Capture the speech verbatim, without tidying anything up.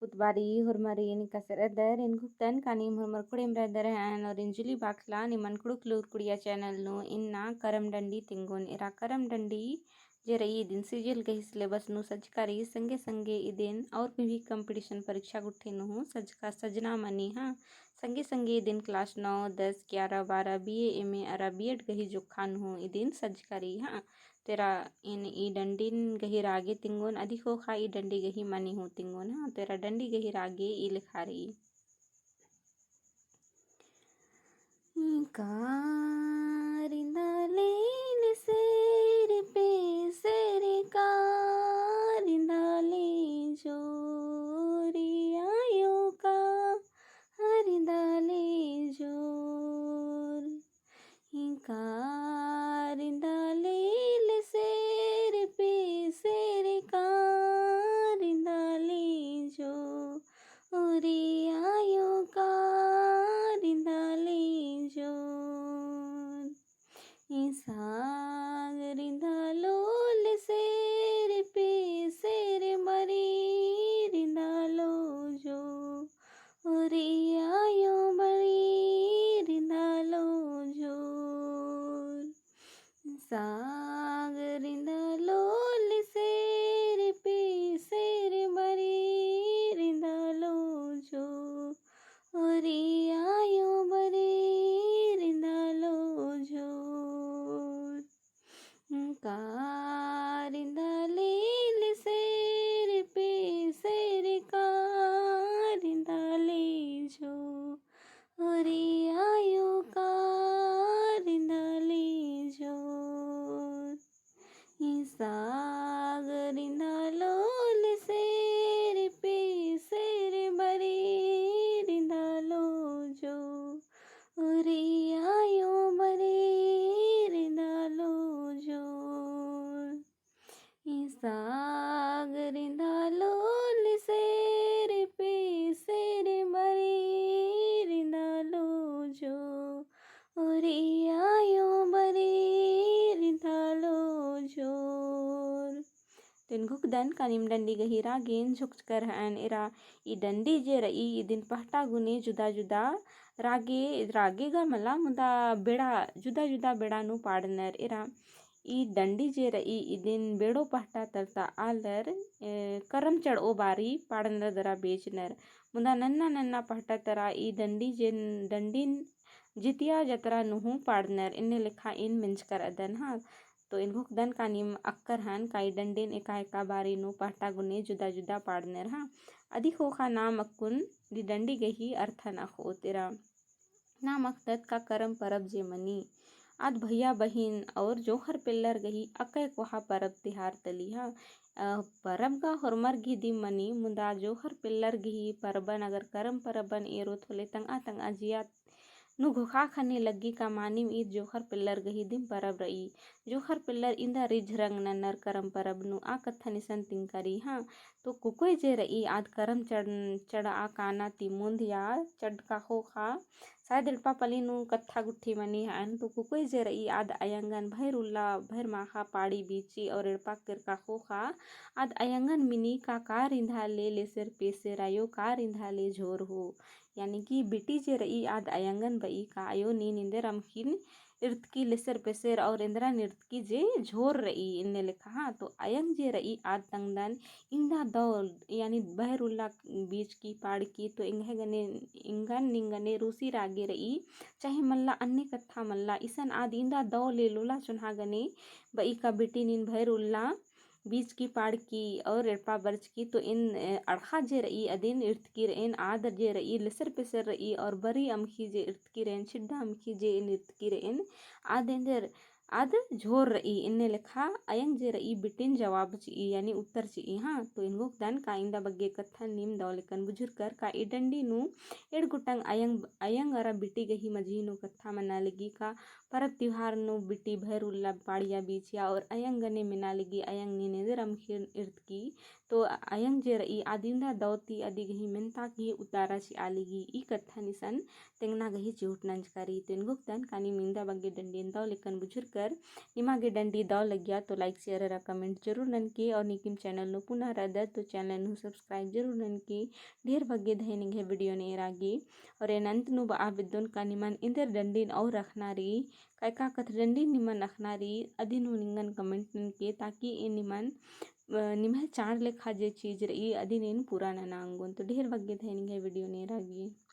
पुतबारी होरमारिन एकासे रअदर, एन घुक्तन का नीम होरमर कुड़ेम रअदर हएन और एन जुली बाखला निमन कुँड़ुख़ लूर कुड़िया channel नू इन्ना करम डंडी तिंगोन। एरा करम डंडी जे रई इदिन CGL गही syllabus नू सज्जका रई, संगे संगे इदिन और भी competition परीक्षा गुट्ठी नू हूँ सज्जका सजना मनी हाँ। संगे संगे इदिन class नौ, दस, ग्यारह, बारह, BA, MA अरा B.Ed गही जोक्खा नू हूँ इदिन सज्जका रई हाँ। तेरा एन ई डंडिन गही रागे तिंगोन, अदी ख़ोख़ा ई डंडी गही मनी हूँ तिंगोन हाँ। तेरा डंडी गही रागे ई लेखा रई। कारिंदा ले लेसेर पेसेर, कारिंदा ले जोर आयो, कारिंदा ले जोर। कारिंदा ले लेसेर पेसेर, कारिंदा ले जोर आयो, कारिंदा ले जोर। सागरिंदा लो लेसेर पेसेर, मरीरिंदा लो जोर आयो, मरीरिंदा लो जोर। सागरिंदा लो लेसेर पेसेर, मरीरिंदा लो जोर आयो, मरीरिंदा लो जोर। कारिंदा ले लेसेर पेसेर, कारिंदा ले जोर आयो, कारिंदा ले जोर। सागरिंदा लो लेसेर पेसेर, मरीरिंदा लो जोर आयो, मरीरिंदा लो जोर। सागरिंदा लो लेसेर पेसेर, मरीरिंदा लो जोर आयो, मरीरिंदा लो जोर। तो एन घुक्दन का नीम डंडी गही रागेन झुकचकर हएन। एरा ई डंडी जे रई इदिन पहटा गुने जुदा जुदा रागे, रागे गा मला मुदा बेड़ा, जुदा जुदा बेड़ा नू पाड़नर। एरा ई डंडी जे रई इदिन बेड़ो पहटा तरता आलर, ए, करम चढ़ओ बारी पाड़नर दरा बेचनर। मुदा नन्ना नन्ना पहटा तरा ई डंडी जेन, डंडिन जितिया जतरा नू हूँ पाड़नर, एन्ने लेखा एन मेंजकर अदन हाँ। तो एन घुक्दन का नीम अक्कर हन का ई डंडिन एका एका बारी नू पहटा गुने जुदा जुदा पाड़नर हाँ। अदी ख़ोख़ा नाम अक्कुन ई डंडी गही अर्थन अख़ओत। एरा नाम अख़दत का करम परब जे मनी, आद भैया बहिन और जोंख़र पेल्लर गही अकय कोहा परब तिहार तली हाँ। अ, परब गा होरमर गही दिम मनी, मुदा जोंख़र पेल्लर गही परबन अगर करम परबन एरोत होले तंगआ तंगआ जिया नू घोखा ख़ने लग्गी का मानिम ईद जोंख़र पेल्लर गही दिम परब रई। जोंख़र पेल्लर इन्दा रिझ रंग नन्नर करम परब नू आ कत्थन इसन तिंगका रई हाँ। तो कुकोय जे रई आद करम चढ़-, चढ़आ काना ती मुन्ध या चढ़का ख़ोख़ा, सायद एड़पा पल्ली नू कत्था गुट्ठी मनी हएन। तो कुकोय जे रई आद अयंगन भैर उल्ला भैर माख़ा पाड़ी बीची और एड़पा केरका ख़ोख़ा आद अयंगन मिनी का, कारिंदा ले लेसेर पेसेर आयो, कारिंदा ले जोर हो। यानी कि बिटी जे रई आद अयंगन बई का आयो नीन एन्देर अमख़िन इर्तकी लेसेर पेसेर और एन्देरन इर्तकी जे जोर रई एन्ने लेखा हाँ। तो अयंग जे रई आद तंगदन इन्दा दौ यानी भैर उल्ला बीचकी पाड़की तो एंग्है गने एंगन निंगने रूसी रागे रई चाहे मल्ला अन्ने कत्था मल्ला इसन आद इन्दा दौ ले लोला चोन्हा गने बई का बिटी नीन भैर उल्ला बीचकी पाड़की और एड़पा बरचकी तो एन, अ, अड़ख़ा जे रई अदिन इर्तकी रएन, आद जे रई लेसेर पेसेर रई और बरी अमख़ी जे इर्तकी रएन, छिड्डा अमख़ी जे एन इर्तकी रएन, आद एन्देर आद जोर रई एन्ने लेखा अयंग जे रई बिटिन जवाब चिई यानी उत्तर चिई हाँ। तो एन घुक्दन का इन्दा बग्गे कत्थन नीम दौ लेकन बुझुरकर का ई डंडी नू एंड़ गोटंग अयंग, अयंग अरा बिटी गही मझी नू कत्था मना लगी का परब तिहार नू बिटी भैर उल्ला पाड़िया बीचिया और अयंग गने मेना लगी अयंग नीन एन्देर अमख़िन इर्तकी तो अयंग जे रई अदिन दा दौ ती अदी गही मेन्ता की उतारा चिआ लगी। ई कत्थन इसन तेंगना गही चिहुट नंजका रई। तो एन गुक्तन का नीम इन्दा बग्गे डंडीन दौ लेकन बुझुरकर निमा गे डंडी दौ लग्गिया तो like share अरा comment जरूर ननके और नीकिम channel नू पुना रअदत तो channel नू subscribe जरूर ननके। ढेर बग्गे धैन एंग्है video ने एरा गे। और एन अंत नू बआ बेद्दोन का निमन एन्देर डंडीन और अख़ना रई, का एका कत्थ डंडीन निमन अख़ना रई, अदिन हूँ निंगन comment ननके ताकि एन निमन, अ, निम्है चाड़ लेखा जे चीज रई अदिन एन पूरा नना ओंगोन। तो ढेर बग्गे धैन एंग्है video ने एरा गे।